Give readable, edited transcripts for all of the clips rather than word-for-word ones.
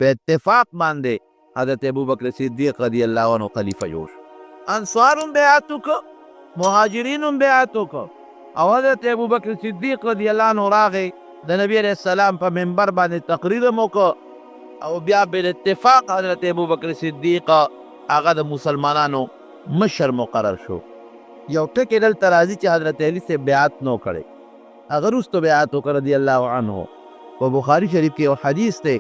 په اتفاق باندې حضرت ابوبکر صدیق رضی الله عنه خلیفہ جوړ شو. انصار هم بیعت وکړ، مهاجرین هم بیعت وکړ، او حضرت ابوبکر صدیق رضی الله عنه راغی د نبی علیه السلام په منبر باندې تقریر هم وکړ، او بیا بالاتفاق حضرت ابوبکر صدیق هغه د مسلمانانو مشر مقرر شو. یو ټکی دلته راځي چې حضرت علی صاحب بیعت نو کړی، هغه وروسته بیعت وکړ رضی الله عنه. په بخاري شریف کې یو حدیث دی،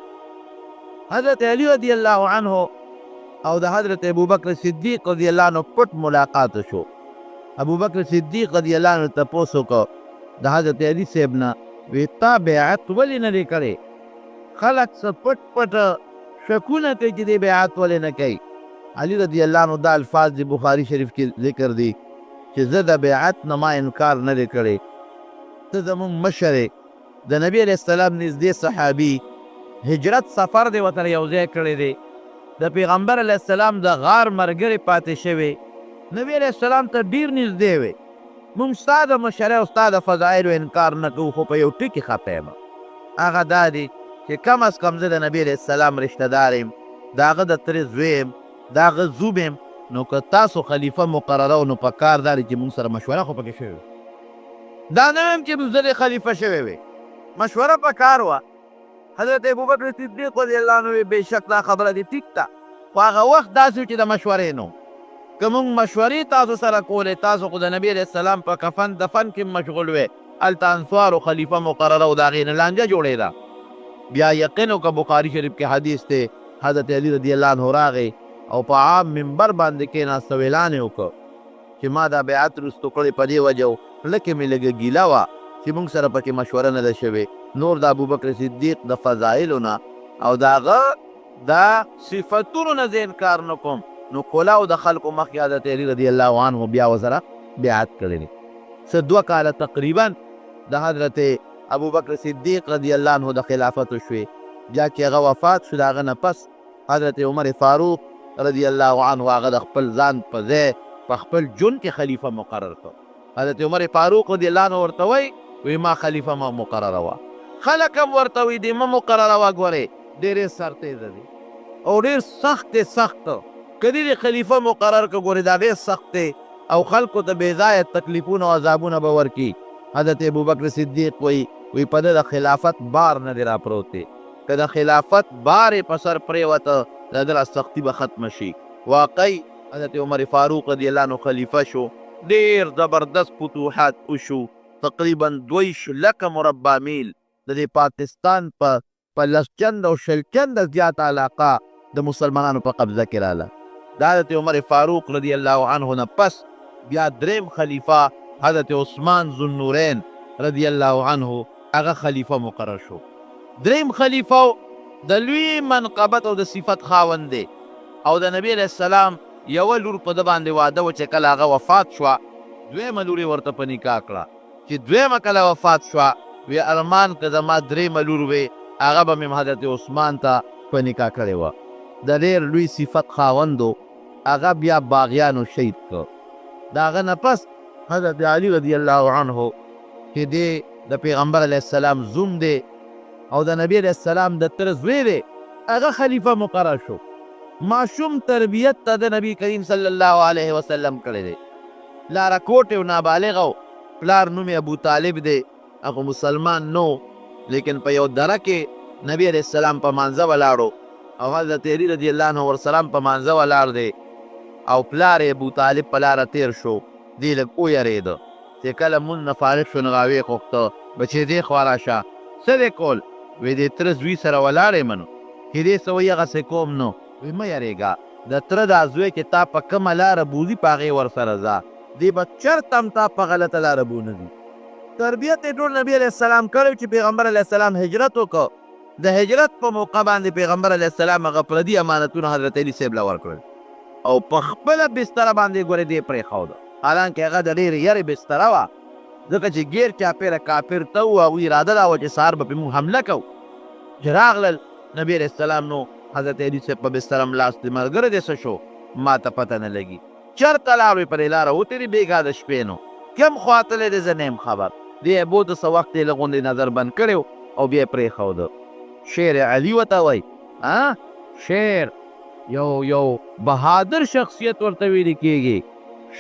حضرت علی رضی الله عنه او د حضرت ابوبکر صدیق رضی الله عنه پټ ملاقات شو. ابوبکر صدیق رضی الله عنه تپوس وکړ د حضرت علی صاحب نه، وی تا بیعت ولې نه دی کړی؟ خلک څه پټ پټ شکونه کوي چې دی بیعت ولې نه کوي. علی رضی الله عنه دا الفاظ دی بخاری شریف کې ذکر دي چې زه د بیعت نه ما انکار نه دی کړی، ته زمونږ مشر یې، د نبی علیه السلام نږدې صحابي، هجرت سفر دی ورسره یو ځای کړی دی، د پیغمبر علیه السلام د غار ملګری پاتې شوی، نبی علیه السلام ته ډېر نږدې وی، مونږ ستا د مشرۍ او ستا د فضایلو انکار نه کوو، خو په یو ټکي خفه یم، هغه دا دی چې کم از کم زه د نبی علیه السلام رشته دار یم، د هغه د تره زوی یم، د هغه زوم یم، نو که تاسو خلیفه مقررو نو په کار دا دی چې مونږ سره مشوره خو پکې شوې وي، دا نه وایم چې زه دې خلیفه شوی وی، مشوره په کار وه. حضرت ابوبکر صدیق رضی الله عنه وی بېشک دا خبره دې ټیک ده، خو هغه وخت داسې و چې د مشورې نو که مونږ مشورې تاسو سره کولې، تاسو خو د نبی علیه السلام په کفن دفن کې مشغول وی، هلته انصارو خلیفه مقرره او د هغې نه لانجه جوړېده. بیا یقین وکړه بخاري شریف کې حدیث دی، حضرت علی رضی الله عنه راغی او په عام منبر باندې کېناست او اعلان یې وکړ چې ما دا بیعت وروستو کړی په دې وجه و، خوله کې مې لږه ګیله وه چې مونږ سره پکې مشوره نه ده شوې، نور د ابوبکر صدیق د فضایلو نه او د هغه د صفتونو نه زه انکار نه کوم. نو کلاو د خلکو مخکې حضرت علی رضی الله عنه بیا ورسره بیعت کړی دی. څه 2 کاله تقریبا د حضرت ابوبکر صدیق رضی الله عنه د خلافت وشوې، بیا چې هغه وفات شو د هغه نه پس حضرت عمر فاروق رضی الله عنه هغه د خپل ځان په ځای په خپل ژوند کې خلیفه مقرر کړ. حضرت عمر فاروق رضی الله عنه ورته وایي، وی ما خلیفه ما مقرره وه، خلک هم ورته وایي دې مه مقرره وه، ګورې ډېرې سرتېزه دي او ډېر سخت دی، سخت که دې خلیفه مقرر که ګورې دا ډېر سخت دی او خلکو ته بې ځایه تکلیفونه او عذابونه به ورکړي. حضرت ابوبکر صدیق وایي، وی په ده د خلافت بار نه دی راپروت دی، که د خلافت بار یې په سر پرېوته د ده سختي به ختمه شي. واقعي حضرت عمر فاروق رضی الله عنه خلیفه شو، ډېر زبردست فتوحات وشو، تقریبا 22 لکه مربع میل د دې پاکستان په 10 چنده او 20 چنده زیاته علاقه د مسلمانانو په قبضه کې راله. د حضرت عمر فاروق رضی الله عنه نه پس بیا دریم خلیفه حضرت عثمان ذوالنورین رضی الله عنه هغه خلیفه مقرر شو. دریم خلیفه د لوی منقبت او د صفت خاوند دی او د نبی علیه السلام یوه لور په ده باندې واده و چې کله هغه وفات شوه دویمه لور یې ورته په نکاح کړه، چې دویمه کله وفات شوه وی ارمان که زما دریمه لور وی هغه به مې حضرت عثمان ته په نکاح کړې وه. د ډېر لوی صفت خاوند و، هغه بیا باغیانو شهید کړ. د هغه نه پس حضرت علی رضی الله عنه چې دی د پیغمبر علیه السلام زوم دی او د نبی علیه السلام د تره زوی دی، هغه خلیفه مقرر شو. ماشوم تربیت ته د نبی کریم صلی الله علیه وسلم کړی دی، لاره کوټې او نابالغه و، پلار نوم یې ابو طالب دی، هغه مسلمان نو، لیکن په یو دره کې نبی علیه السلام په مانځه ولاړو او حضرت علی رضی الله عنه ورسره هم په مانځه ولاړ دی او پلار یې ابو طالب په لاره تېر شو، دی لږ ویرېده، چې کله مونځ نه فارغ شو نو راویې غوښته، بچې دې خوا راشه، څه دې کول؟ وی دې تره زوی سره ولاړ یم نو چې دې څه وایي هغسې کوم نو. وی مه یرېږه، د تره دا زوی چې تا په کومه لاره بوځي په هغې ورسره ځه، دی به چرته هم تا په غلطه لاره بونه ځي. تربیت یې ټول نبی علیه السلام کړی چې پیغمبر علیه السلام هجرت وکړ، د هجرت په موقع باندې پیغمبر علیه السلام هغه پردي امانتونه حضرت علی صاحب له ورکړل او په خپله بستره باندې ګورې دې پرېښوده، حالانکه هغه د ډېرې یرې بستره وه، ځکه چې ګیر چاپېره کافر ته وو، هغوی اراده دا وه چې سهار به پرې موږ حمله کوو. چې راغلل نبی علیه السلام نو حضرت علی صاحب په بستره ملاست دی، ملګری دې څه شو ما ته پته نه لګي، چرته لاړ؟ وې په دې لاره وتېرې بېګا د شپې نو کوم خوا تللی دی زه نه یم خبر. دې یې بوته څه وخت یې له غوندې نظر بند کړی او بیا یې پرېښوده. شعر علی ورته وایي، ها شیر، یو یو بهادر شخصیت ورته ویل کېږي،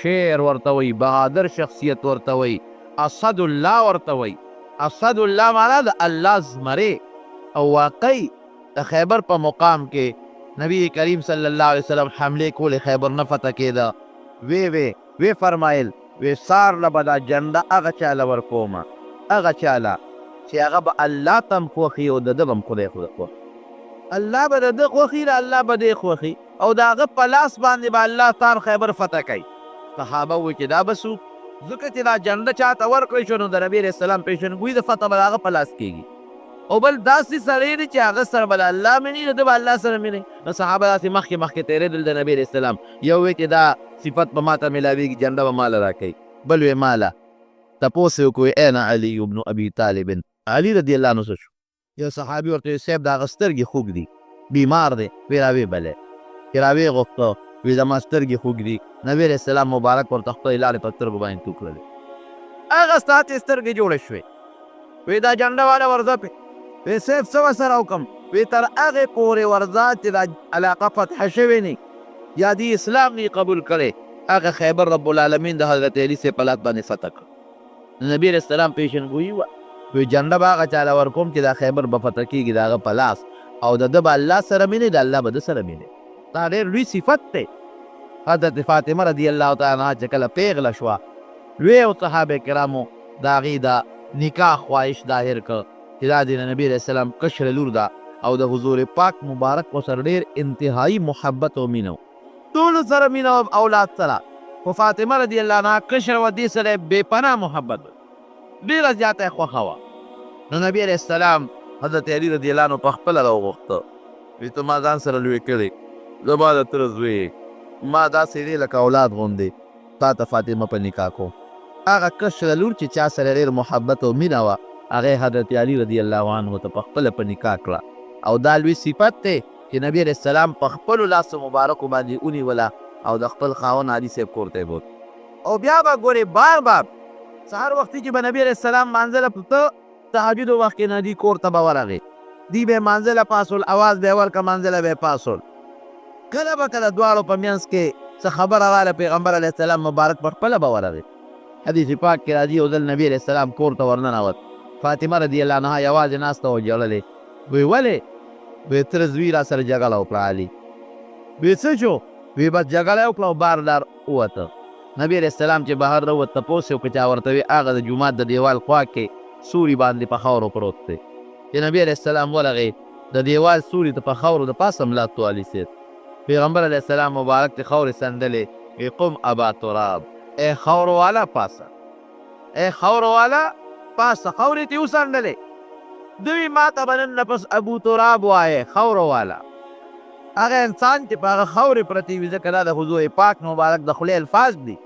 شیر ورته وایي، بهادر شخصیت ورته وایي، اسد الله ورته وایي. اسد الله معنا د الله زمری. او واقعي د خیبر په مقام کې نبی کریم صلی الله علیه وسلم حملې کولې، خیبر نه فتح کېده. وی وی وی فرمایل، وی سار له به دا جنډه هغه چا له ورکومه، هغه چا له چې هغه به الله ته هم خوښي او د ده به هم خدای خوښي. الله به د ده خوښي، د الله به دی خوښي، او د هغه په لاس باندې به الله تار خیبر فتح کوي. صحابه وویل چې دا به څوک؟ ځکه چې دا جنډه چا ته ورکړی شو نو د نبي علیه السلام پېژندګوي د فتح به د هغه په لاس کېږي. او بل داسې سړی دی چې هغه سره به د الله مینې، د ده به الله سره مینې. نو صحابه داسې مخکې مخکې تېرېدل د نبي علیه السلام. یو وی چې دا صفت به ماته ملاویږي، جنډه به ماله راکوي. بل وی ماله. تپوس یې وکړو، اين علي بن ابي طالب، علي رضی الله عنه څه شو؟ یو صحابي ورته وی صاحب د هغه سترګې خوږ دي، بیمار دی. وی راوی بلی. چې راوی غوښته، وی زما سترګې خوږ دي. نبی علیه السلام مبارک ورته خپلې لاړې په سترګو باندې تو کړلې، هغه ساعت یې سترګې جوړې شوې. وی دا جنډه والا ورځه پې. وی صاحب څه ورسره وکړم؟ وی تر هغې پورې ورځه چې دا علاقه فتح شوې نه یا دی اسلام نه قبول کړی. هغه خیبر رب العالمین د حضرت علی صاحب په لاس باندې فتح کړ. نبی علیه السلام پېژندګویي وه، وی جنډه به هغه چا له ورکوم چې دا خیبر به فتح کېږي د هغه په لاس، او د ده به الله سره مینې، د الله به ده سره مینې. دا ډېر لوی صفت دی. حضرت فاطمه رضی الله تعالی عنها چې کله پیغله شوه، لوی او صحابه کرامو د هغې د نکاح خواهش ظاهر کړ چې دا د نبی علیه السلام کشره لور ده، او د حضور پاک مبارک ورسره ډېر انتهایی محبت او مینه و، ټولو سره مینه او اولاد سره، خو فاطمه رضی الله عنها کشره وه، دې سره یې بې پناه محبت و، ډېره زیاته یې خوښه وه. نو نبی علیه السلام حضرت علی رضی الله عنه په خپله راوغوښته، وی ته ما ځان سره لوی کړې، زما د تره زوی یې، ما داسې دی لکه اولاد غوندې، تا ته فاطمه په نکاح کوم. هغه کشره لور چې چا سره ډېر محبت او مینه وه، هغه یې حضرت علی رضی الله عنه ته په خپله په نکاح کړه. او دا لوی صفت دی چې نبی علیه السلام په خپلو لاسو مبارکو باندې ونیوله او د خپل خاوند علي صاحب کور ته یې بوت. او بیا به ګورې بار بار سهار وختي چې به نبی علیه السلام مانځه له ته تهجد وخت کې نه دی کور ته به ورغی، دی به مانځه له پاسول، اواز به یې ورکړ، مانځه له به یې پاسول. کله به کله دواړو په منځ کې څه خبره راغله، پیغمبر علیه السلام مبارک په خپله به ورغی. حدیث پاک کې راځي یو ځل نبی علیه السلام کور ته ورننوت، فاطمه رضی الله عنها یوازې ناسته او ژړلې. وی ولې؟ وی تره زوی را سره جګړه وکړه علي. وی څه شو؟ وی بس جګړه یې وکړه او بار لار ووته. نبی علیه السلام چې بهر راووت تپوس یې وکړ، چا ورته وی هغه د جومات د دیوال خوا کې سوري باندې په خاورو پروت دی. چې نبی علیه السلام ورغی د دیوال سوري ته په خاورو د پاسه ملات و علي صاحب. پیغمبر علیه السلام مبارک چې خاورې څنډلې، وی قم ابا تراب، ای خاورو والا پاسه، ای خاورو والا پاسه. خاورې ترې وڅنډلې. دوی ما ته به نن نه پس ابو تراب وایې، خاورو والا. هغه انسان چې په هغه خاورې پرتې وي، ځکه دا د حضور پاک مبارک د خولې الفاظ دي.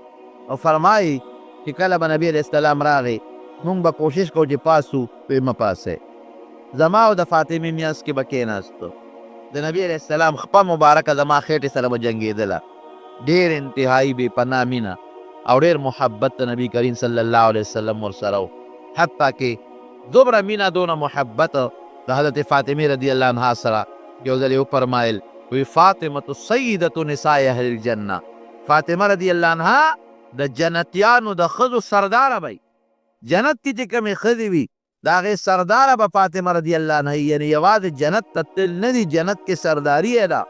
او فرمایي چې کله به نبی علیه السلام راغی، مونږ به کوشش کوو چې پاسو، وی مه پاسئ. زما او د فاطمې مینځ کې به کېناستو. د نبی علیه السلام خپه مبارکه زما خېټې سره به جنګېدله. ډېر انتهایی بې پناه مینه او ډېر محبت د نبی کریم صلی الله علیه وسلم ورسره و، حتی کې دومره مینه دونه محبت د حضرت فاطمې رضی الله عنها سره. یو ځل یې وفرمایل، وی فاطمة سیدة نساء اهل الجنة، فاطمه رضی الله عنها د جنتیانو د ښځو سرداره به وي. جنت کې چې کومې ښځې وي د هغې سرداره به فاطمه رضی الله عنها، یعنی یوازې جنت ته تلل نه دي، جنت کې سرداري یې ده.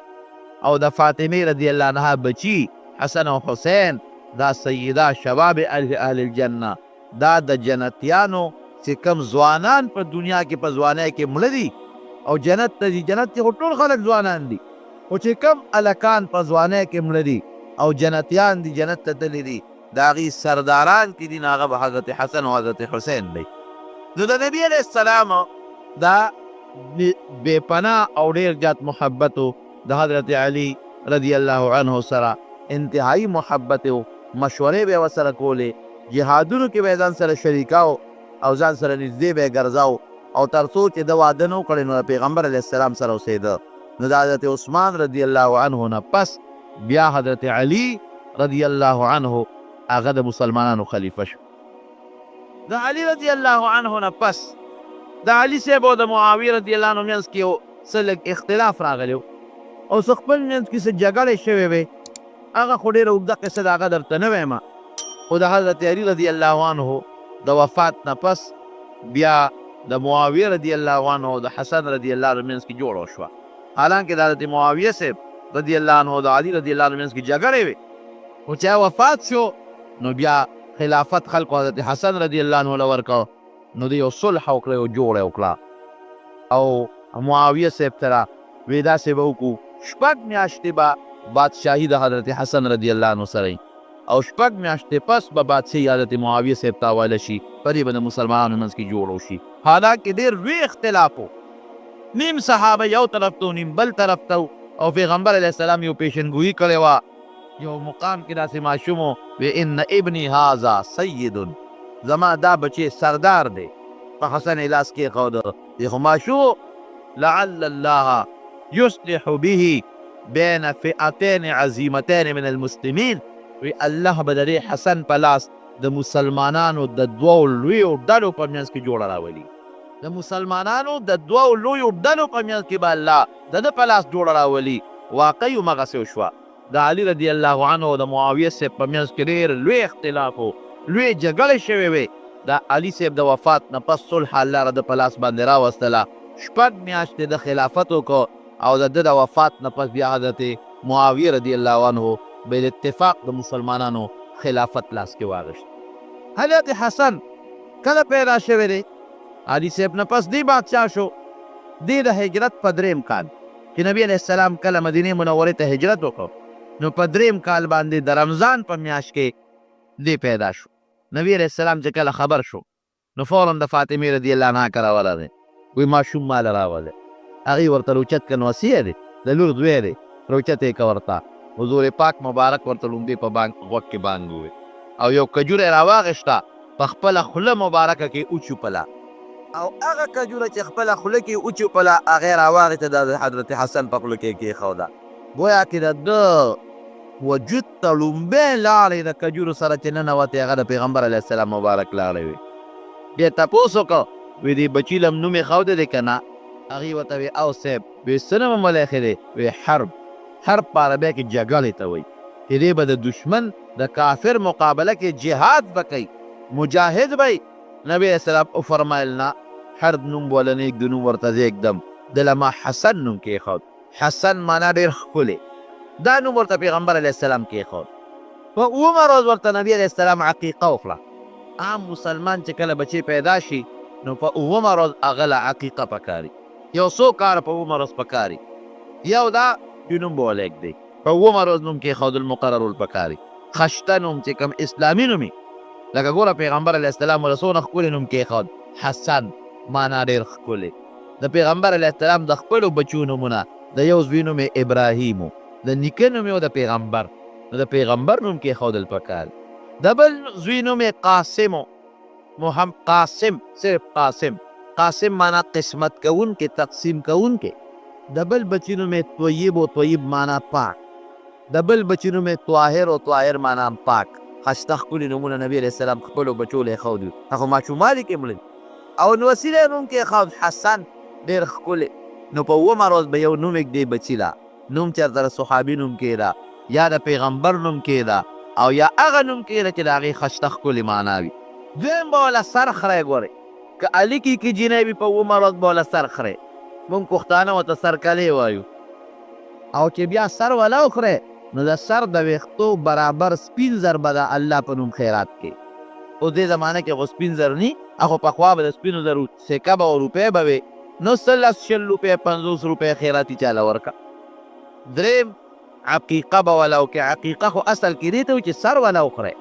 او د فاطمې رضی الله عنها بچي حسن او حسین دا سیدا شباب اهل الجنه، دا د جنتیانو چې کوم ځوانان په دنیا کې په ځوانۍ کې مړه دي او جنت ته ځي، جنت کې خو ټول خلک ځوانان دي، خو چې کوم هلکان په ځوانۍ کې مړه دي او جنتیان دي، جنت ته تللي دي، د هغې سرداران چې دي نو هغه به حضرت حسن او حضرت حسین دی. نو د نبی علیه السلام دا بې پناه او ډېر زیات محبت د حضرت علی رضی الله عنه سره، انتهایی محبت و، مشورې به یې ورسره کولې، جهادونو کې به یې ځان سره شریکاو او ځان سره نږدې به یې ګرځاو، او تر څو چې ده واده نه و کړی نو د پیغمبر علیه السلام سره اوسېده. نو د حضرت عثمان رضی الله عنه نه پس بیا حضرت علی رضی الله عنه هغه د مسلمانانو خلیفه شو. د علی رضی الله عنه نه پس د علی صاحب او د معاویه رضی الله عنه منځ کې یو څه لږ اختلاف راغلی او څه خپل منځ کې څه جګړې شوې وې. هغه خو ډېره اوږده قصه ده، هغه درته نه وایم. خو د حضرت علي رضی الله عنه د وفات نه پس بیا د معاویه رضی الله عنه او د حسن رضی الله عنه منځ کې جوړه وشوه. حالانکه د حضرت معاویه صاحب رضی الله عنه او د علي رضی الله عنه منځ کې جګړې وې، خو چې وفات شو نو بیا خلافت خلکو حضرت حسن رضی الله عنه له ورکړ. نو دی یو صلح وکړه، یو جوړه وکړه او معاویه صاحب ته وی داسې به وکړو، شپږ میاشتې به بادشاهي د حضرت حسن رضی الله عنه سره او شپږ میاشتې پس به بادشاهي حضرت معاویه صاحب ته حواله شي. په دې به د مسلمانانو منځ کې جوړ شي. حالانکه ډېر لوی اختلاف و، نیم صحابه یو طرف ته، نیم بل طرف ته. او پیغمبر علیه السلام یو پیشنګویي کړې وه، یو مقام کې داسې ماشوم وی ان ابني هذا سید، زما دا بچی سردار دی. په حسن لاس کېښود، دی خو ماشوم، لعل الله يصلح به بين فئتين عظیمتين من المسلمین. وی الله به د دې حسن په لاس د مسلمانانو د دوو لویو ډلو په منځ کې جوړه راولي. د مسلمانانو د دوو لویو ډلو په منځ کې به الله د ده په لاس جوړه راولي. واقعي همغسې وشوه. د علي رضی الله عنه او د معاویه صاحب په منځ کې ډېر لوی اختلاف و، لوی جګړې شوې وې. د علي صاحب د وفات نه پس صلح الله را د په لاس باندې راوستله. شپږ میاشتې د خلافت وکړ او د ده د وفات نه پس بیا حضرت معاویه رضی الله عنه بالاتفاق د مسلمانانو خلافت لاس کې واغشت. حضرت حسن کله پیدا شوی دی؟ علي صاحب نه پس دی بادشاه شو. دی د هجرت په دریم کال چې نبی علیه السلام کله مدینې منورې ته هجرت وکړ نو په دریم کال باندې د رمضان په میاشت کې دی پیدا شو. نبی علیه السلام چې کله خبر شو نو فوراً د فاطمې رضی الله عنها کره ورغی، وی ماشوم ماله راولی. هغې ورته روچت کړ، نوسیه دی، د لور زوی دی، روچت یې که ورته. حضور پاک مبارک ورته لومبې په بانګ غوږ کې بانګ ووی او یو کجوره یې راواغېسته، په خپله خوله مبارکه کې وچوپله، او هغه کجوره چې خپله خوله کې وچوپله هغه یې راواغېسته، د حضرت حسن په خوله کې یې کېښوده. ګویا کې د ده وجود ته لومبی لاړې د کجورو سره چې ننوتې هغه د پیغمبر علیه السلام مبارک لاړې وې. بیا تپوس وکړ، وی دې بچي لم نوم ایښودی دی که نه؟ هغې ورته وی او صاحب. وی څه نوم مو ایښی دی؟ وی حرب. حرب په عربۍ کې جګړې ته وایي، چې دی به د دشمن د کافر مقابله کې جهاد به کوي، مجاهد به. نبی علیه السلام وفرمایل نه، حرب نوم به وله نه ږدو، نوم ورته زه ږدم. ده له ما حسن نوم کېښود. حسن معنا ډېر ښکلی، دا نوم ورته پیغمبر علیه السلام کېښود. په اوومه ورځ ورته نبی علیه السلام عقیقه وکړه. عام مسلمان چې کله بچی پیدا شي نو په اوومه ورځ هغه له عقیقه پکاري. یو څو کاره په اوومه ورځ پکاري. یو دا چې نوم به وله ږدي، په اوومه ورځ نوم کېښودل مقررول پکاري. خشته نوم چې کوم اسلامي نوم وي، لکه ګوره پیغمبر علیه السلام ورته څونه ښکلی نوم کېښود، حسن، معنا ډېر ښکلی. د پیغمبر علیه السلام د خپلو بچو نومونه، د یو زوی نوم یې ابراهیم و، د نیکه نوم یې و د پیغمبر، نو د پیغمبر نوم کېښودل پکار. د بل زوی نوم یې قاسم و، محمد قاسم، صرف قاسم، قاسم معنا قسمت کوونکی، تقسیم کوونکی. د بل بچي نوم یې طیب و، طیب معنا پاک. د بل بچي نوم یې طاهر و، طاهر معنا هم پاک. ښایسته ښکلي نومونه نبی علیه السلام خپلو بچو له ایښودي، هغه ماشوموالي کې مړه دي. او نوسي له نوم کېښود حسن، ډېر ښکلی. نو په اوومه ورځ به یو نوم ږدې بچي له، نوم چېرته د صحابي نوم کېده یا د پیغمبر نوم کېده او یا هغه نوم کېده چې د هغې ښایسته ښکلې معنا وي. دویم به وله سر خری، ګورئ که هلکي کې جینۍ وي په اوومه ورځ به وله سر خری، موږ پښتانه ورته سرکلې وایو. او چې بیا سر وله وخری نو د سر د ویښتو برابر سپین زر به د الله په نوم خیرات کوي. اوس دې زمانه کې خو سپین زر نی، اخو پخوا به د سپینو زرو سکه به او روپۍ به وې، نو څه لس شل روپۍ 50 روپۍ خیراتي چاله ورکړه. دریم عقیقه به وله وکړي. عقیقه خو اصل کې دې ته وایي چې سر وله وخورئ،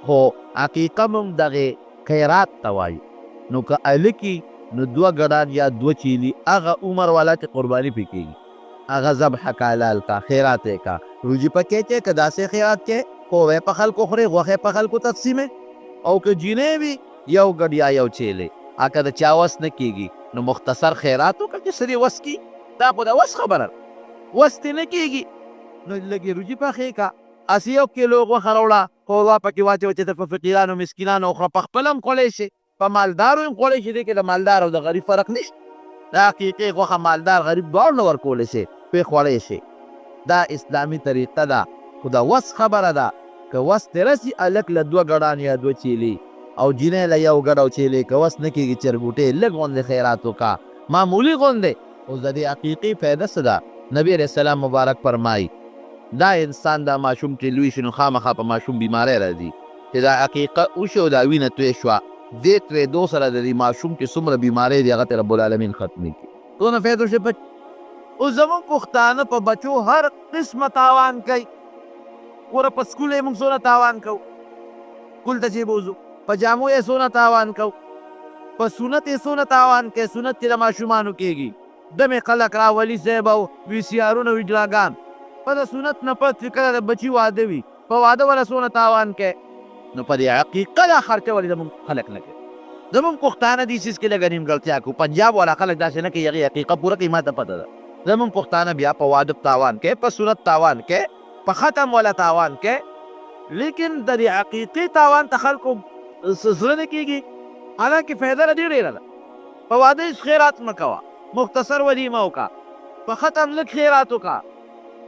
خو عقیقه موږ دغې خیرات ته وایو. نو که هلکي نو دوه ګډان یا دوه چیلي هغه عمر والا چې قرباني پې کېږي هغه ذبح کا، حلال کا، خیرات یې کا، روجي پکې چې که داسې خیرات کې کوی په خلکو خورې، غوښې په خلکو تقسیمې. او که جینۍ وي یو ګډ یا یو چیلې، که د چا وس نه کېږي نو مختصر خیرات وکړه چې څه دې وس کي. دا خو د وس خبره ده، وس دې نه کېږي نو لږې روجي پخې کا، هسې یو کیلو غوښه راوړه، ښوروا پکې واچوه چې ته په فقیرانو مسکینانو وخوره، په خپله هم خوړی شې، په مالدارو هم خوړی شې. دې کې د مالدار او د غریب فرق نشته. د عقیقې غوښه مالدار غریب دواړو له ورکولی شي، پرې خوړی شي. دا اسلامي طریقه ده، خو د وس خبره ده. که وس دې رسي هلک له دوه ګړان یا دوه چیلې او جینۍ له یو ګړ او چیلې، که وس نه کېږي چرګوټی لږ غوندې خیرات وکړه، معمولي غوندې. اوس د دې عقیقې فایده څه ده؟ نبي علیه السلام مبارک فرمایي، دا انسان دا ماشوم چې لوی شي نو خامخا په ماشوم بیماری راځي. چې دا عقیقه وشي او دا وینه توی شوه، دې تویدو سره د دې ماشوم کې څومره بیماری دي هغه ته رب العالمین ختمې کړي. څونه فایده وشي پکې؟ اوس زموږ پښتانه په بچو هر قسمه تاوان کوي. ګوره په سکول یې موږ څونه تاوان کوو، سکول ته چې بوځو په جامو یې څونه تاوان کوو، په سنت یې څونه تاوان کوي. سنت چې د ماشومانو کېږي دمې خلک راولي صاحب او وي سي آرونه ویډراګان په د سنت نه پس چې کله د بچي واده وي په واده وله څونه تاوان کوي. نو په دې عقیقه دا خرچه ولې زموږ خلک نه کوي؟ زموږ پښتانه دې څیز کې لږه نیمګړتیا کوو. پنجاب والا خلک داسې نه کوي، هغې عقیقه پوره کوي، ما ته پته ده. زموږ پښتانه بیا په واده تاوان کوي، په سنت تاوان کوي، په ختم ولا تاوان کوي، لیکن د دې عقیقې تاوان ته خلکو زړه نه کېږي، حالانکه فایده له دې ډېره ده. په واده هېڅ خیرات مه کوه، مختصر ولیمه وکړه، په ختم لږ خیرات وکړه،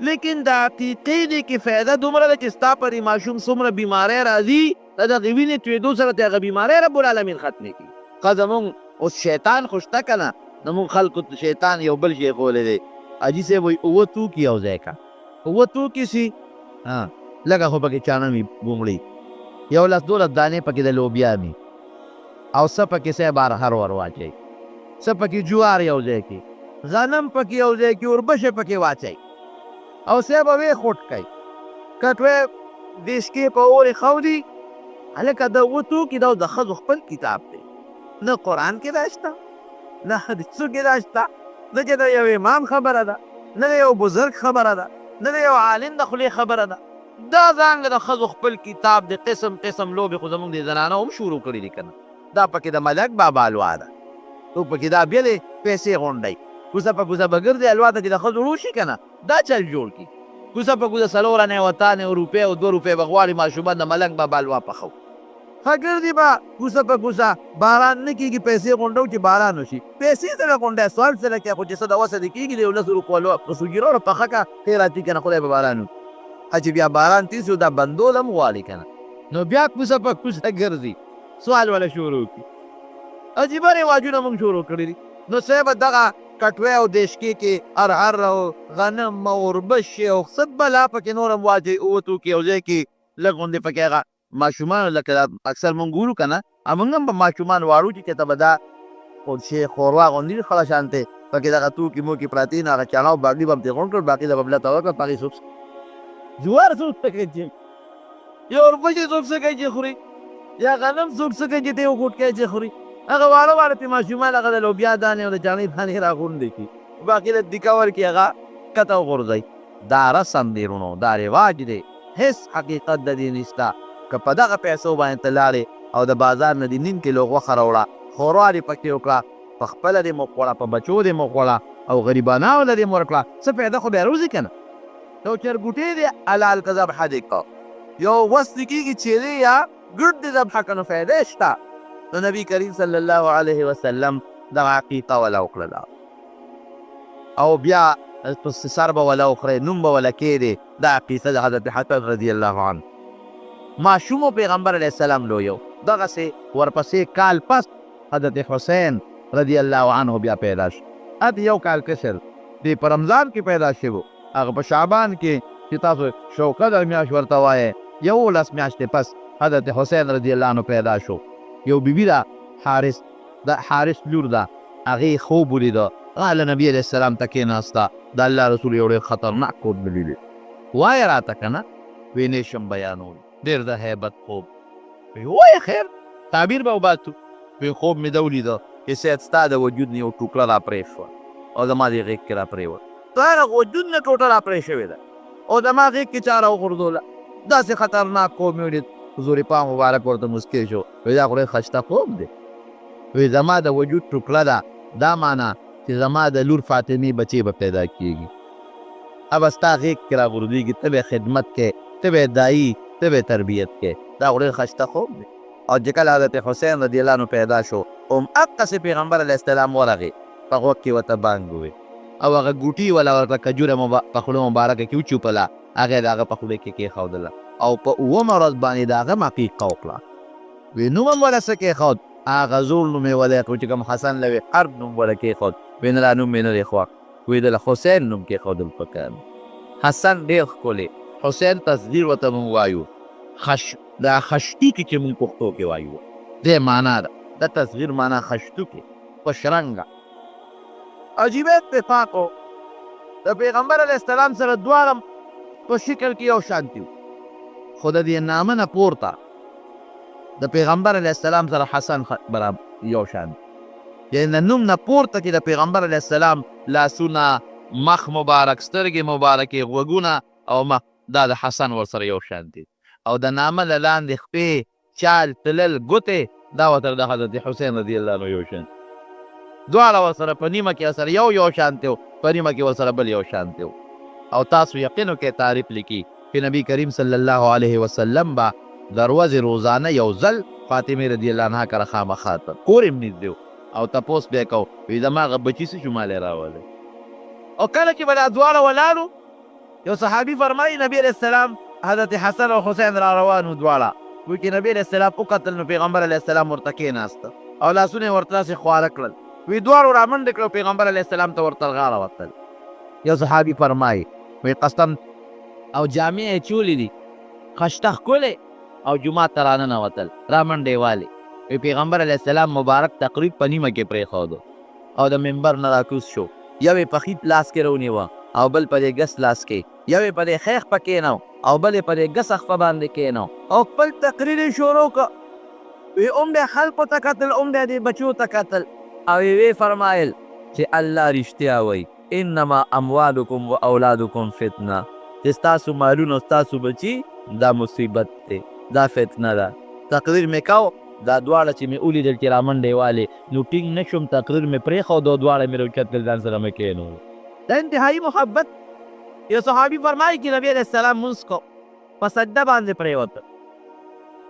لیکن د عقیقې دې کې فایده دومره ده چې ستا په دې ماشوم څومره بیماری راځي، د دغې وینې تویدو سره ته هغه بیماری رب العالمین ختمې کړي. ښه زمونږ اوس شیطان خو شته که نه، نو مونږ خلکو ته شیطان یو بل شی ښوولی دی. حاجي صاحب وایي اووه توکي یو ځای کړه، اووه توکي سي، ها لږه خو پکې چاڼه وي بومړي، یو لس دولس دانې پکې د لوبیا وي، او څه پکې صاحب ارهر ور واچوي، څه پکې جوار یو ځای کړي، غنم پکې یو ځای کړي، اوربشې پکې واچوي او صاحب ویې خوټ کوي، کټوی دیشکې په اور یې خودي. هلکه دا اووه توکي دا د ښځو خپل کتاب دی، نه قرآن کې دا شته، نه حدیثو کې دا شته، نه چې د یو امام خبره ده، نه د یو بزرګ خبره ده، نه د یو عالم د خولې خبره ده. دا ځانګه د ښځو خپل کتاب دی. قسم قسم لوبې خو زموږ د زنانو هم شروع کړي دي که نه. دا پکې د ملک بابا الوا ده، څوک پکې دا بیلې پیسې غونډوي، کوڅه په کوڅه به ګرځي، الوا ته چې د ښځو ړو شي که نه دا چل جوړ کړي، کوڅه په کوڅه څلور انې او اته انې او روپۍ او دوه روپۍ به غواړي، ماشومان د ملنګ بابا الوا پخوو. ښه ګرځي به کوڅه په کوڅه، باران نه کېږي پیسې غونډوو چې باران وشي، پیسې څه غونډوې، سوال څه کوې، خو چې څه د وسه دې کېږي د یو لسو روپو الوا په سوجي راوړه پخه کړه، خیراتي که نه خدای به باران وکړي. ښه چې بیا باران تېر شو دا بندول هم غواړي که نه، نو بیا کوڅه په کوڅه ګرځي سوال وله شروع کړي. عجیبه رواجونه موږ شروع کړي دي. نو صاحب دغه کټوی او دیشکې کې ارهر او غنم او اوربشې او څه بلا پکې نور هم واچوي، اووه توکي یو ځای کې لږ غوندې پکې هغه ماشومانو لکه دا اکثر مونږ ګورو که نه، موږ هم به ماشومان واړو چې چېرته به دا چې ښوروا غوندې وي خړه شانتې پکې دغه توکي موکي پراتې، نو هغه چڼه او باقي به هم ترې غونډ کړ، باقي له به ملته ورکړه، په هغې څوک جوار څوک څه کوي چې یا اوربشې څوک څه کوي چې خوري، یا غنم څوک څه کوي چې ته یې وغوټ کوي چې خوري. هغه واړه واړه پرې ماشومان هغه د لوبیا دانې او د چڼې دانې راغونډې کړي، باقي له دیکه ورکړي هغه کښته وغورځوي. دا رسم دی وروڼو، دا رواج دی، هېڅ حقیقت د دې نشته. که په دغه پیسو باندې ته لاړې او د بازار نه دې نیم کیلو غوښه راوړه، ښوروا دې پکې وکړه، په خپله دې هم وخوړه، په بچو دې هم وخوړه او غریبانو له دې هم ورکړه، څه فایده خو بیا راوځي که نه؟ یو چرګوټی دې حلال که ذبحه دې که، یو وس دې کېږي چیلې یا ګډ دې ذبحه که، نو فایده یې شته. نو نبي کریم صلی الله علیه وسلم دغه عقیقه وله وکړله او بیا په سر به وله وخورې، نوم به وله کېدې. دا عقیقه د حضرت حسن رضی الله عنه ماشوم پیغمبر علیه السلام لوی و. دغسې ورپسې کال پس حضرت حسین رضی الله عنه بیا پیدا شو. ات یو کال کشر دی، په رمضان کې پیدا شوی و، هغه په شعبان کې چې تاسو شوقدر میاشت ورته وایې، 11 میاشتې پس حضرت حسین رضی الله عنه پیدا شو. یو بیبي ده حارث، د حارث لور ده، هغې خوب ولیده، راغله نبي علیه السلام ته کېناسته، د الله رسول یو ډېر خطرناک خوب مې لیدی، وایه راته که نه؟ وی نه شم بیانول، ډېر د هیبت خوب. وی وایه خیر، تعبیر به وباسو. وی خوب مې دا ولیده چې سید ستا د وجود نه یو ټوکړه را پرې شوه او زما دې غېږ کې را پرېوت. ستا د وجود نه ټوټه را پرې شوې ده او زما غېږ کې چا راوغورځوله، داسې خطرناک خوب مې ولید. حضور پاک مبارک ورته موسکی شو، وی دا خو ډېر ښایسته خوب دی. وی زما د وجود ټوکړه ده، دا معنا چې زما د لور فاطمې بچې به پیدا کېږي، هغه به ستا غېږ کې راغورځېږي، ته به یې خدمت کوې، ته به یې دایي، ته به یې تربیت کوې، دا خو ډېر ښایسته خوب دی. او چې کله حضرت حسین رضی الله عنه پیدا شو، هم هقسې پیغمبر علیه السلام ورغی، په غوږ کې ورته بانګ ووی او هغه ګوټي ولا ورته کجوره په خوله مبارکه کې وچوپله، هغه یې د هغه په خوله کې کېښودله او په اوومه ورځ باندې د هغه عقیقه وکړه. وی نوم هم وله څه کېښود؟ هغه زوړ نوم یې وله چې کوم حسن له وی حرب نوم وله کېښود. وی نه، دا نوم مې نه دی خوښ. وی دله حسین نوم کېښودل پکار. حسن ډېر ښکلی، حسین تصغیر ورته مونږ وایو، خش دا خشتوکي چې مونږ پښتو کې وایو، دې معنا ده د تصغیر معنا خشتوکي، خوشرنګه. عجیب اتفاق و، د پیغمبر علیه السلام سره دواړه په شکل کې یو شانتي وو، خو د دې نامه نه پورته د پیغمبر علیه السلام سره حسن برابر یو شان، یعنی د نوم نه پورته چې د پیغمبر علیه السلام لاسونه، مخ مبارک، سترګې مبارکې، غوږونه او مخ، دا د حسن ورسره یو شان دي، او د نامه له لاندې خپې، چال، تلل، ګوتې، دا ورسره د حضرت حسین رضی الله عنه یو شان. دواړه ورسره په نیمه کې ورسره یو یو شانتی و، په نیمه کې ورسره بل یو شانتی و. او تاسو یقین وکړئ، تعریف لیکي چې نبی کریم صلی الله علیه وسلم به د ورځې روزانه یو ځل فاطمې رضی الله عنها کره خامخا ته، کور یې هم نږدې و، او تپوس به یې کوو، وی زما هغه بچي څه شو، ما له یې راولئ. او کله چې به دا دواړه ولاړو، یو صحابي فرمایي نبی علیه السلام حضرت حسن او حسین را روان وو دواړه. وی چې نبی علیه السلام وکتل نو پیغمبر علیه السلام ورته کېناسته او لاسونه یې ورته داسې خواره کړل. وی دواړو رامنډې کړې او پیغمبر علیه السلام ته ورته غاړه وتل. یو صحابي فرمایي، وی قسم، او جامې یې چولې دي، خشته ښکلې، او جومات ته راننوتل، رامنډې والې. وی پیغمبر علیه السلام مبارک تقریر په نیمه کې پرېښودو او د منبر نه راکوز شو. یو یې په ښي لاس کې راونیوه او بل په دې ګس لاس کې، یو یې په دې ښی خپه کېناو او بل یې په دې ګسه خپه باندې کېناو او خپل تقریر یې شروع کړ. وی هم به خلکو ته کتل، هم به دې بچو ته کتل، او یې وی فرمایل چې الله رښتیا وایي، انما اموالکم و اولادکم فتنه، چې ستاسو مالونه او ستاسو بچي دا مصیبت دی، دا فتنه ده. تقریر مې کاو، دا دواړه چې مې ولیدل چې رامنډې والې، نو ټینګ نه شوم، تقریر مې پرېښود او دواړه مې راوچت کړل، ځان سره مې کېنول. دا انتهایی محبت. یو صحابي فرمایي چې نبی علیه السلام مونځ کو، په سجده باندې پرېوته،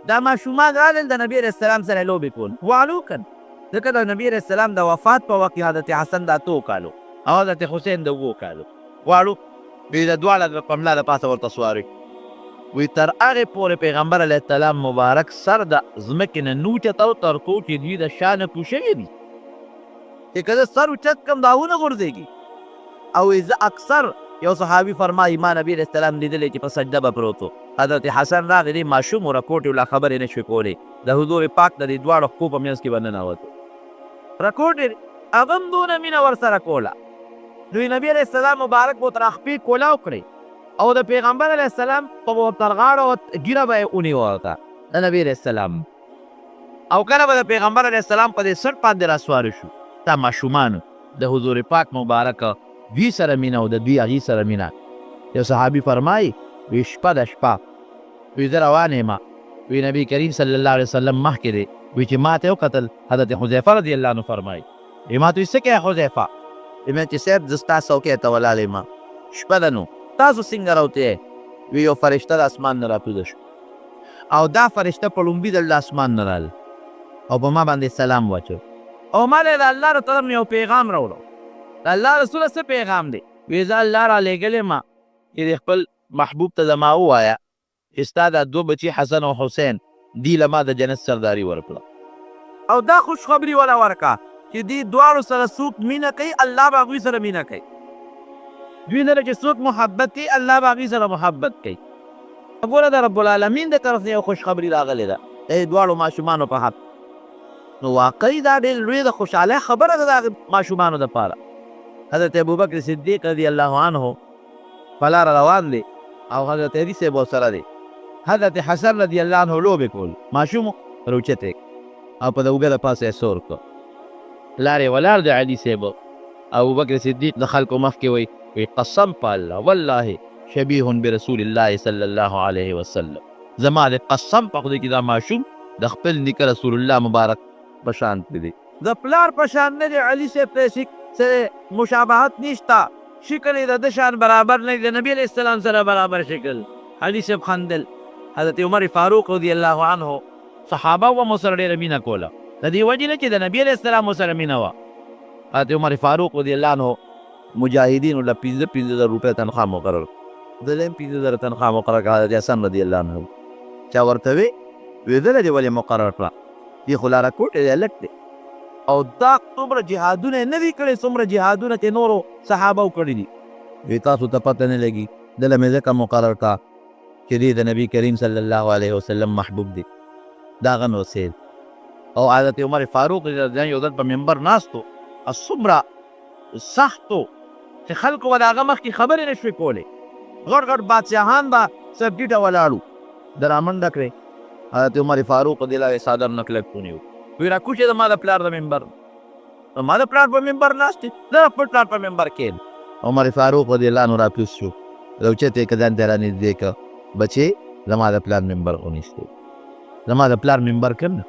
دا ماشومان راغلل، د نبی علیه السلام سره لوبې کول، والو کن، ځکه د نبی علیه السلام د وفات په وخت کې حضرت حسن د 8 کالو او حضرت حسین د 7 کالو. غواړو وی د دواړه په ملا د پاسه ورته سواري. وی تر هغې پورې پیغمبر علیه السلام مبارک سر د ځمکې نه نه اوچتاو تر څو چې دوی د شا نه کوشوي دي، چې که زه سر اوچت کړم دا ونه غورځېږي. او زه اکثر، یو صحابي فرمایي ما نبی علیه السلام لیدلی چې په سجده به پروت و. حضرت حسن راغی، دی ماشوم و، رکوټې و، لا خبرې نه شوې کولې، د حضور پاک د دې دواړو خپو په منځ کې به ننوتو، رکوټې، هغه هم دونه مینه ورسره کوله. نو نبی علیه السلام مبارک به تر خپې کولاو کړې او د پیغمبر علیه السلام په تر غاړه ږیره به یې ونیوه ورته د نبی علیه السلام. او کله به د پیغمبر علیه السلام په دې سر باندې راسواره شو، دا ماشومانو د حضور پاک مبارک دوی سره مینه او د دوی هغې سره مینه. یو صحابي فرمایي، وی شپه د شپه، وی زه روان یم، وی نبی کریم صلی الله علیه وسلم مخکې دی. وی چې ما ته وکتل، حضرت حذیفه رضی الله عنه فرمایي، وی ما ته وی څه کوې حذیفه؟ وی مې چې صاحب زه ستا څوکۍ ته ولاړ یم، شپه ده نو تاسو څنګه راوتی؟ وی یو فرشته د اسمان نه راکوزه شو، او دا فرشته په لومبي ځل د اسمان نه راغله او په ما باندې سلام واچو او ما له د الله له طرف نه یو پیغام راوړو. د الله رسوله څه پیغام دی؟ وی زه الله را لېږلی ما چې د خپل محبوب ته زما ووایه چې ستا دا دوه بچي حسن او حسین دی له ما د جنت سرداري ورکړه، او دا خوشخبري وله ورکړه چې دې دواړو سره څوک مینه کوي الله به هغوی سره مینه کوي، دوی سره چې څوک محبت کوي الله به هغوی سره محبت کوي. ګوره د رب العالمین د طرف نه یو خوشخبري راغلې ده د دې دواړو ماشومانو په حق. نو واقعي دا ډېر لوی د خوشحالۍ خبره ده د هغې ماشومانو دپاره. حضرت ابوبکر صدیق رضی الله عنه په لاره روان دی او حضرت علي صاحب ورسره دی. حضرت حسن رضی الله عنه لوبې کول، ماشوم راوچت یې او په د اوږه د پاسه یې سور کړ. پلار یې ولاړ دی علي صاحب، ابوبکر صدیق د خلکو مخکې وایي، وایي قسم په الله والله شبیه برسول الله صلی الله علیه وسلم، زما د قسم په خدای کې دا ماشوم د خپل نیکه رسول الله مبارک په شان دی، د پلار په شان نه دی. علي صاحب ته څه مشابهت نشته، شکل یې د ده شان برابر نه دی، د نبی علیه السلام سره برابر شکل. علي صاحب خندل. حضرت عمر فاروق رضی الله عنه صحابه و مو سره ډېره مینه کوله، د دې وجې نه چې د نبی علیه السلام سره مینه وه. حضرت عمر فاروق رضی الله عنه مجاهدینو له 5000 روپۍ تنخواه مقرر، ده له هم 5000 تنخواه مقرر کړه. حضرت حسن رضی الله عنه چا ورته وی، وی ده له دې ولې مقرر کړه؟ دې خو لاره کوټې دی، هلک دی، او دا څومره جهادونه یې نه دي کړي څومره جهادونه چې نورو صحابه کړي دي. وی تاسو ته پته نه لګي، ده له مې ځکه مقرر کړه چې دی د نبی کریم صلی الله علیه وسلم محبوب دی، دا هغه نو سیل. او حضرت عمر فاروق رضی الله عنه یو ځل په منبر ناست و، څومره سخت و چې خلکو به د هغه مخکې خبرې نه شوې کولې، غټ غټ بادشاهان به سر ټیټه ولاړ وو. ده رامنډه کړې، حضرت عمر فاروق رضی الله عنه څادر نه کلک ونیو، وی راکوچې زما د پلار د منبر، زما د پلار په منبر ناست دی، زه د خپل پلار په منبر کښېنم. عمر فاروق رضی الله عنه راکوز شو، راوچت یې که ځان ته رانږدې که، بچې زما د پلار منبر خو نشته، زما د پلار منبر که نه،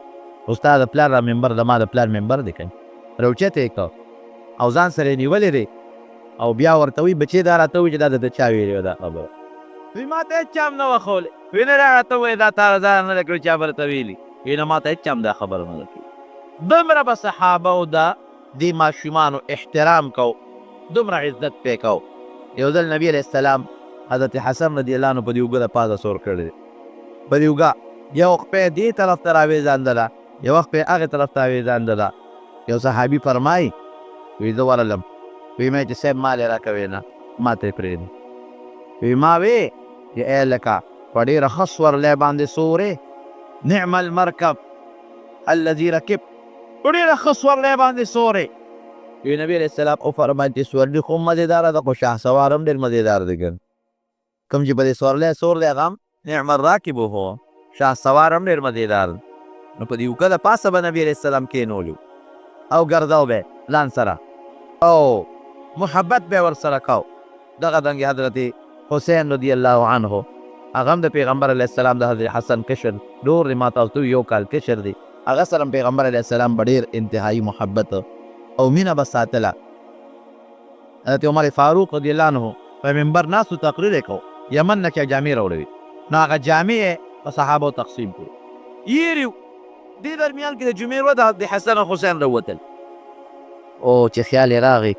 خو ستا د پلار را منبر زما د پلار منبر دی که نه. راوچت یې که او ځان سره یې نیولی دی، او بیا ورته وایي بچې دا راته ووایي چې دا درته چا ویلي وه دا خبره؟ وایي ما ته هېچا هم نه وه ښولې. وایي نه دا راته ووایه، دا تا له ځانه نه ده کړې، چا به درته ویلي؟ وایي نه ما ته هېچا هم دا خبره نه ده کړې. دومره به صحابه و د دې ماشومانو احترام کو، دومره عزت پې کو. یو ځل نبی علیه السلام حضرت حسن رضی الله عنه په دې اوږه د پاسه سور کړی دی، په دې اوږه یو خپه یې دې طرف ته راوېځاندله، یوه خپه یې هغې طرف ته راوېځاندله. یو صحابي فرمایي وی زه ورغلم، وی مې چې صاحب مال یې راکوې نه، ما ته یې پرېږدي. وی ما وی چې ای لکه په ډېره ښه سورلی باندې سورې، نعم المرکب الذي رکب، په ډېره ښه سورلی باندې سورې. وی نبی علیه السلام وفرمایل چې سورلي خو مزېداره ده، خو شاه سوار هم ډېر مزېدار دی، که کوم چې په دې سورلی سور دی هغه هم نعم الراکب هو، شاه سوار هم ډېر مزېدار دی. نو په دې اوږه د پاسه به نبی علیه السلام کښېنولو او ګرځاو به ځان سره او محبت به ورسره کاو. دغه دنګې حضرت حسین رضی الله عنه هغه هم د پیغمبر علیه السلام د حضرت حسن کشر ډور دی، ما تاسو ته یو کال کشر دی، هغه سره پیغمبر علیه السلام به ډېر انتهایی محبت او مینه به ساتله. حضرت عمر فاروق رضی الله عنه په منبر ناست تقریر یې کو، یمن نه چې جامې راوړې وې، نو هغه جامې یې په صحابو تقسیم کړې. یېرې دې درمیان کې د جمعې ورځ د حسن او حسین راووتل، او چې خیال یې راغی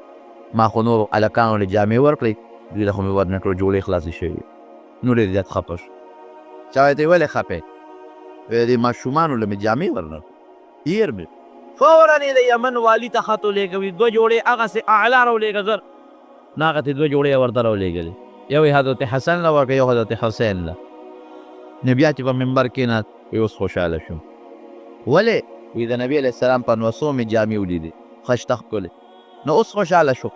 ما خو نورو هلکانو له جامې ورکړې، دوی له خو مې ورنه کړو، جوړې خلاصې شوې، نو ډېر زیات خفه شو. چا ورته ولې خفه یې؟ ویل دې ماشومانو له مې جامې ورنه کړو، هېر مې. فوراً یې د یمن والي ته خط ولېږه، وي دوه جوړې هغسې اعلی راولېږه زر. نو هغسې دوه جوړې یې ورته راولېږلې، یو یې حضرت حسن له ورکړه، یو حضرت حسین له. نو بیا چې په منبر کېناست، وایي اوس خوشحاله شوم. ولې؟ وایي د نبي علیه السلام په نوسو مې جامې ولیدې، خشته ښکلې، نو اوس خوشحاله شو.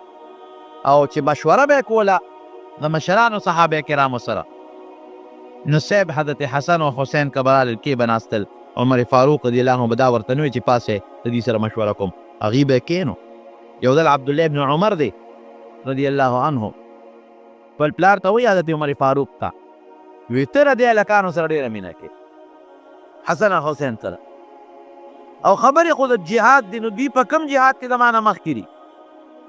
او چې مشوره به یې کوله د مشرانو صحابه کرامو سره، نو صاحب حضرت حسن او حسین که به رالل کې به ناستل، عمر فاروق رضی الله عنه به دا ورته نه وي چې پاسه د دې سره مشوره کوم، هغوی به کښېنو. یو ځل عبدالله ابن عمر دی رضی الله عنه خپل پلار ته وایي حضرت عمر فاروق ته، وی ته له دې هلکانو سره ډېره مینه کوې، حسن او حسین سره، او خبرې خو د جهاد دي، نو دوی په کوم جهاد کې زما نه مخکې دي؟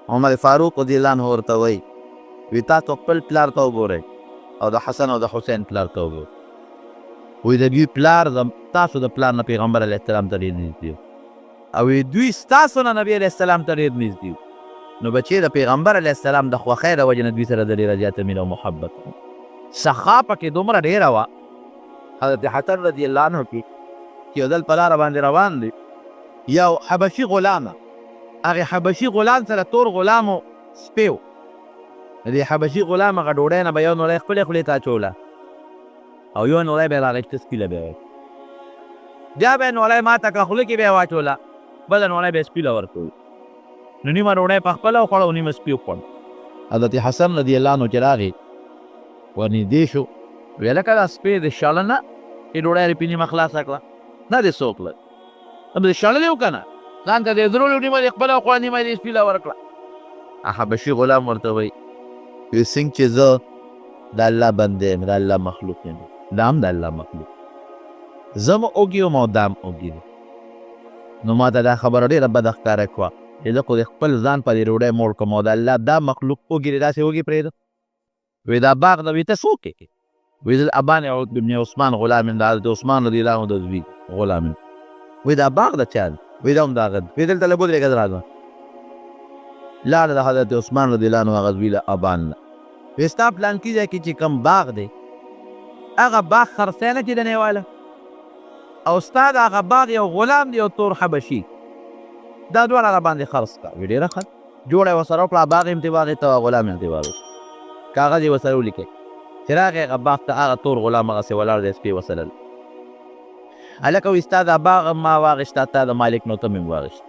عمر فاروق رضی الله عنه ورته وایي، وی تاسو خپل پلار ته وګورئ او د حسن او د حسین پلار ته وګورئ، وایي د دوی پلار تاسو د پلار نه پیغمبر علیه السلام ته ډېر نږدې، او دوی ستاسو نه نبی علیه السلام ته ډېر نږدې، نو بچې د پیغمبر علیه السلام د خوښۍ د وجې نه دوی سره د ډېره زیاته مینه او محبت وو. سخا پکې دومره ډېره وه حضرت حسن رضی الله عنه کې چې یو ځل په لاره باندې روان دی، یو حبشي غلام، هغې حبشي غلام سره تور غلام و سپی و، د دې حبشي غلام هغه ډوډۍ نه به یو نوړی خپلې خولې ته اچوله او یو نوړی به یې راغېسته سپي له به یې ورکړه، بیا به یې نوړی ماته کړه خوله کې به یې واچوله، بله نوړی به یې سپي له ورکوله، نو نیمه ډوډۍ په خپله وخوړه او نیمه سپي وخوړه. حضرت حسن رضی الله عنه چې راغی ورنږدې شو، ویې لکه دا سپی دې شړه نه چې ډوډۍ دې پې نیمه خلاصه کړه، نه دې څه وکړل، ته به دې شړلی و که نه، ځان ته دې درولو، نیمه دې خپله وخوړه نیمه دې سپي له ورکړه. حبشي غلام ورته وایي، وایي څنګه چې زه د الله بنده یم، د الله مخلوق یم، دا هم د الله مخلوق، زه هم وږی وم او دا هم وږی دی، نو ما ته دا خبره ډېره بده ښکاره کړه چې زه خو دې خپل ځان په دې ډوډۍ موړ کړم او د الله دا مخلوق وږي دی، داسې وږي پرېږدم؟ وایي دا باغ د وی ته څوک یې؟ وایي زه د ابان ابن عثمان غلام یم، د حضرت عثمان رضی الله عنه د زوی غلام یم. وایي دا باغ د چا دی؟ وایي دا هم د هغه دی. وایي دلته لږ ودرېږه زه راځم. لاړه د حضرت عثمان رضی الله عنه هغه زوی له ابان له وی ستا پلانکي ځای کې چې کوم باغ دی هغه باغ خرڅی نه چې د نیواله او ستا د هغه باغ یو غلام دی یو تور حبشي دا دواړه را باندې خرڅ کړه. وی ډېره ښه جوړه یې ورسره وکړه، باغ یې هم ترې واخیسته او غلام یې هم ترې واخیست. کاغذ یې ورسره ولیکی چې راغی هغه باغ ته، هغه تور غلام هغسې ولاړ دی، سپی ورسره دی. هلکه وایي ستا دا باغ هم ما واخیسته، تا د مالک نو ته مې هم واخیست.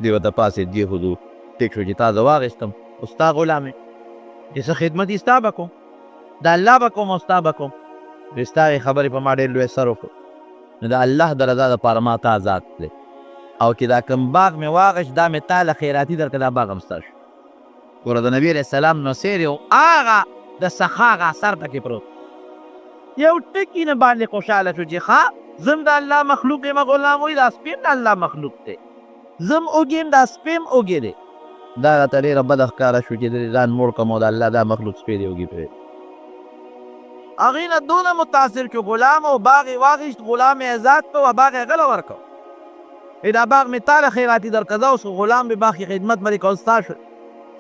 دی ورته پاڅېد، دې حضور ټیټ شو چې تا زه واخیستم خو ستا غلام یم، چې څه خدمت یې ستا به کوم، د الله به کوم او ستا به کوم. وایي ستا هغې خبرې په ما ډېر لوی اثر وکړ، نو د الله د رضا دپاره ما ته ازاد کړې او چې دا کوم باغ مې واخیست دا مې تا له خیراتي درکړه، دا باغ هم ستا شو. ګوره د نبي علیه السلام نو سیر یو هغه د سخا هغه اثر پکې پروت، یو ټکي نه باندې خوشحاله شو چې ښه زه هم د الله مخلوق یم، غلام وایي دا سپی هم د الله مخلوق دی، زه هم اوږی یم دا سپی هم اوږی دی. دا راته ډېره بده ښکاره شو چې زه دې ځان موړ کړم او د الله دا مخلوق سپی دې اوږي پرېږدي. هغې نه دونه متاثر شو، غلام او باغ یې واخیست، غلام یې ازاد کړ او باغ یې هغه له ورکړ. ای دا باغ مې تا له خیراتي درکړ، ځه اوس غلام به باغ کې خدمت باندې کوه، ستا شو،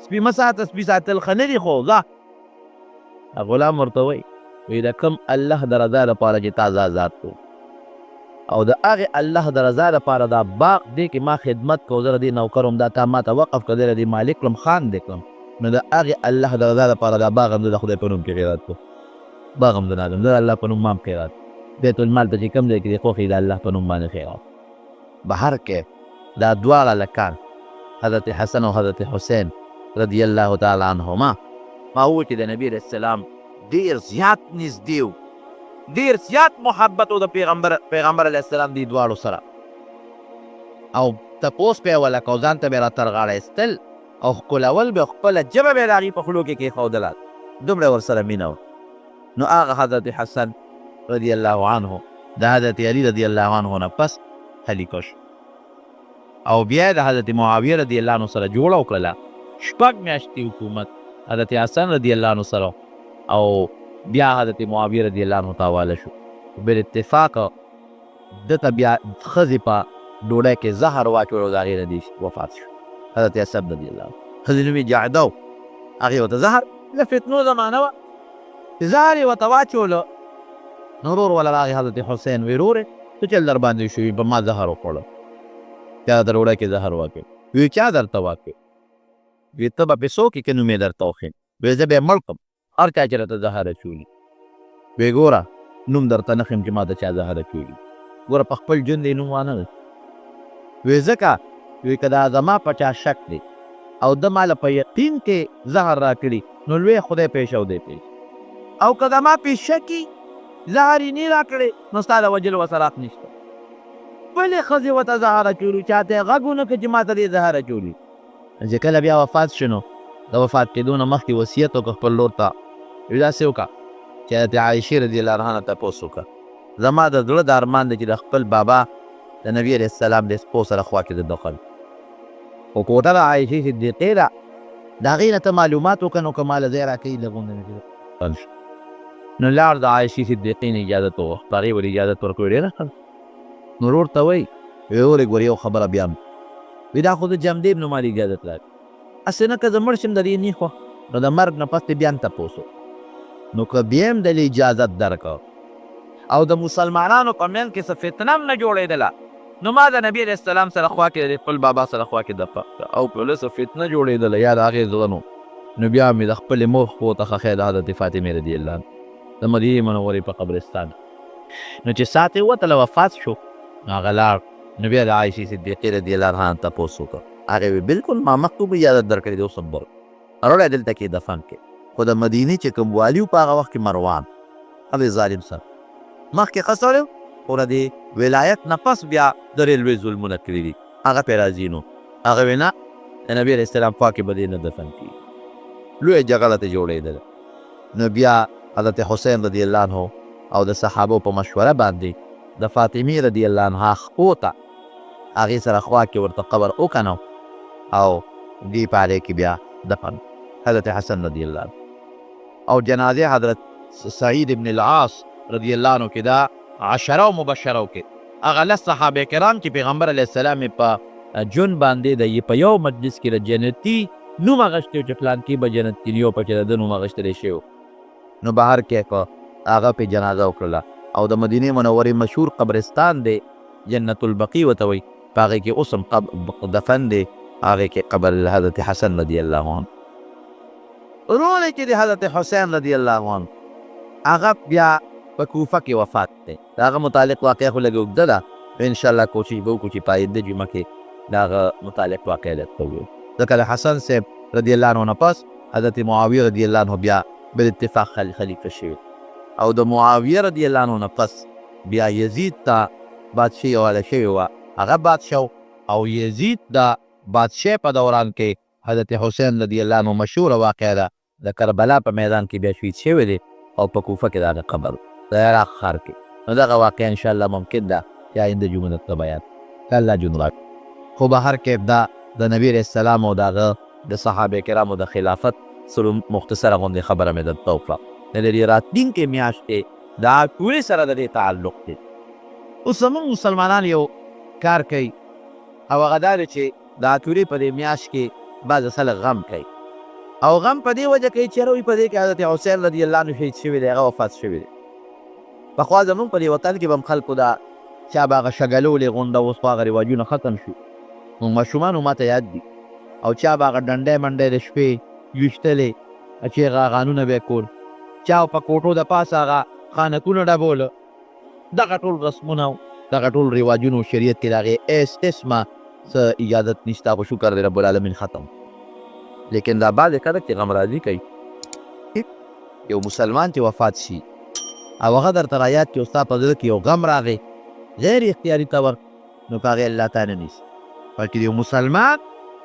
سپي مه ساته، سپي ساتل ښه نه دي خو ځه. غلام ورته وایي، وایي د کوم الله د رضا لپاره چې تا زه ازاد کړم او د هغې الله د رضا لپاره دا باغ دې کې ما خدمت کوو، زه د دې نوکر وم، دا تا ما ته وقف کړ، زه د دې مالک کړم، خان دې کړم، نو د هغې الله د رضا لپاره دا باغ هم زه د خدای په نوم کې خیرات کوم، باغ هم زه نه اخلم، زه د الله په نوم ما هم خیرات، بیت المال ته چې کوم ځای کې دې خوښ وي د الله په نوم باندې خیرات. بهر کې دا دواړه لکان حضرت حسن او حضرت حسین رضی الله تعالی عنهما ما وویل چې د نبی علیه السلام ډیر زیات نږدې وو، ډیر زیات محبت و د پیغمبر علیه السلام دې دواړو سره، او تپوس به یې وله کو، ځان ته به یې را تر غاړه ایستل او ښکلول به، خپله ژبه به یې د هغوی په خولو کې کېښودله، دومره ورسره مینه وه. نو هغه حضرت حسن رضی الله عنه د حضرت علی رضی الله عنه نه پس خلیفه شو او بیا د حضرت معاویه رضی الله عنه سره جوړه وکړله، شپږ میاشتې حکومت حضرت حسن رضی الله عنه سره او بیا حضرت معاویه رضی الله عنه ته حواله شو. بالاتفاق ده ته بیا ښځې په ډوډۍ کې زهر واچول او د هغې نه دی وفات شو حضرت حسن رضی الله عنه. ښځې نوم یې جعده و، هغې ورته زهر، د فتنو زمانه وه، زهر یې ورته واچولو. نو ورور وله راغی حضرت حسین، وی وروره څه چل در باندې شو؟ وی په ما زهر وخوړل، چا درته ډوډۍ کې زهر واچول؟ وی چا درته واچول؟ وی ته به پې څوک یې که نوم یې درته وښیم؟ وی زه به یې مړ کړم هر چا چې راته زهر اچولي. وی ګوره نوم درته نه ښیم چې ما ته چا زهر اچولي، ګوره په خپل ژوند یې نوم وانه غوښت. وی ځکه وی که دا زما په چا شک دی او ده ماله په یقین کې زهر راکړي نو لوی خدای پېښ او دی پېښ، او که زما پې شک وي زهر یې نه راکړی نو ستا د وژلو ورسره حق نشته. بلې ښځې ورته زهر اچولي، چاته یې غږ ونه کړ چې ماته دې زهر اچولي. چې کله بیا وفات شو نو د وفات کېدو نه مخکې وصیت وکړ خپل لور ته، وی داسې وکړه چې حضرت عایشې رضی الله عنها نه تپوس وکړه، زما د زړه دا ارمان دی چې د خپل بابا د نبي علیه السلام د سپو سره خوا کې د دخل خو کوټه د عایشې صدیقې ده، د هغې نه ته معلومات وکړه نو که ماله ځای راکوي لږ غوندې نو چې نو لاړ د عایشې صدیقې نه اجازت وغوښته، هغې ورته اجازت ورکړه، ډېره ښه ده. نو ورور ته وایي، وی وروره ګوره یو خبره بیا هم وی، دا خو زه جمدې یم نو مال اجازت راکړه، هسې نه که زه مړ شم د دې نه خوښ، نو د مرګ نه پس دې بیا هم تپوس وکړه، نو که بیا هم د لې اجازت درکړ او د مسلمانانو په منځ کې څه فتنه هم نه جوړېدله نو ما د نبي علیه السلام سره خوا کې د خپل بابا سره خوا کې دفن کړه، او که له څه فتنه جوړېدله یا د هغې زړه نو نو بیا مې د خپلې مور خپو ته ښخی د حضرت فاطمې رضی الله عنها د مدینې منورې په قبرستان کې. نو چې ساعت یې ووتله وفات شو نو هغه لاړ، نو بیا د عایشې صدیقې رضی الله عنها نه تپوس وکړ، هغې وی بلکل ما مخکې هم اجازت درکړې دی اوس هم درکړم، راوړی دلته کې دفن کړې. خو د مدینې چې کوم والي و په هغه وخت کې مروان هغه ظالم سره مخکې ښه سړی و، خو د دې ولایت نه پس بیا د ریلوې ظلمونه کړي دي، هغه پرې راځي نو هغه وی نه د نبي علیه السلام خوا کې به دې نه دفن کېږي، لویه جګړه ترې جوړېدله. نو بیا حضرت حسین رضی الله عنه او د صحابو په مشوره باندې د فاطمې رضی الله عنها خپو ته هغې سره خوا کې ورته قبر وکنو او دې په هغې کې بیا دفن حضرت حسن رضی الله عنه او جنازه حضرت سعید ابن العاص رضی الله عنه کې دا عشره او مبشره کې هغه لس صحابه کرام چې پیغمبر علیه السلام په جون باندې د په یو مجلس کې د جنتي نوم اخیستی و چې فلانکي به جنت کې یو پکې د ده نوم اخیستلی شوی و. نو بهر کیف هغه پې جنازه وکړله او د مدینې منورې مشهور قبرستان دی، جنت البقیع ورته وایي، په هغې کې اوس هم دفن دی، هغې کې قبر حضرت حسن رضی الله عنه. ورور یې چې د حضرت حسین رضی الله عنه هغه بیا په کوفه کې وفات دی. د هغه متعلق واقعه خو لږه اوږده ده، نو انشاءالله کوشش به وکړو چې په آینده جمعه کې د هغه متعلق واقعه درته ووایو. ځکه د حسن صاحب رضی الله عنه نه پس حضرت معاویه رضی الله عنه بیا بالاتفاق خلیفه شوی او د معاویه رضی الله عنه نه پس بیا یزید ته بادشاهي حواله شوې وه، هغه بادشاه او یزید د بادشاهي په دوران کې حضرت حسین رضی الله عنه مشهوره واقعه ده، د کربلا په میدان کې بیا شهید شوی دی او په کوفه کې د هغه قبر د عراق ښار کې. نو دغه واقعه ان شاء الله ممکن ده چې آینده جمعه درته بیان که الله ژوند راکړي. خو به هر کیف دا د نبی علیه السلام او د هغه د صحابه کرامو د خلافت څه مختصره غوندې خبره مې درته وکړه. نو د دې راتلونکې میاشتې د عاشورې سره د دې تعلق دی. اوس زموږ مسلمانان یو کار کوي او هغه دا دی چې د عاشورې په دې میاشت کې بعضې خلک غم کوي او غم په دې وجه کوي چې یاره وایي په دې کې حضرت حسین رضی الله عنه شهید شوی دی، هغه وفات شوی دی. پخوا زموږ په دې وطن کې به هم خلکو دا چا به هغه شګلولې غونډه، اوس خو هغه رواجونه ختم شو، موږ ماشومان وو ماته یاد دي، او چا به هغه ډنډی منډی د شپې ویشتلې چې هغه اغانونه به یې کول، چا په کوټو د پاسه هغه خانکونه ډبول. دغه ټول رسمونه او دغه ټول رواجونه او شریعت کې د هغې هېڅ قسمه څه اجازت نشته، خو شکر دی رب العالمین ختم. لیکن دا بعضې خلک چې غمرازي کوي، یو مسلمان چې وفات شي او هغه درته رایاد کړي او ستا په زړه کې یو غم راغی غیر اختیاري طور، نو په هغې الله تا نه نیسي. بلکې د یو مسلمان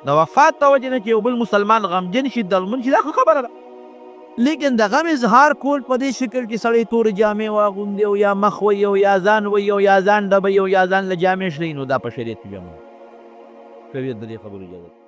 د وفات د وجې نه چې یو بل مسلمان غمجن شي، دردمن شي، دا ښه خبره ده. لیکن د غم اظهار کول په دې شکل چې سړی تورې جامې واغوندي او یا مخ وهي او یا ځان وهي او یا ځان ډبوي او یا ځان له جامې شلوي، نو دا په شریعت کې بیا منع. شریعت د دې خبرو اجازه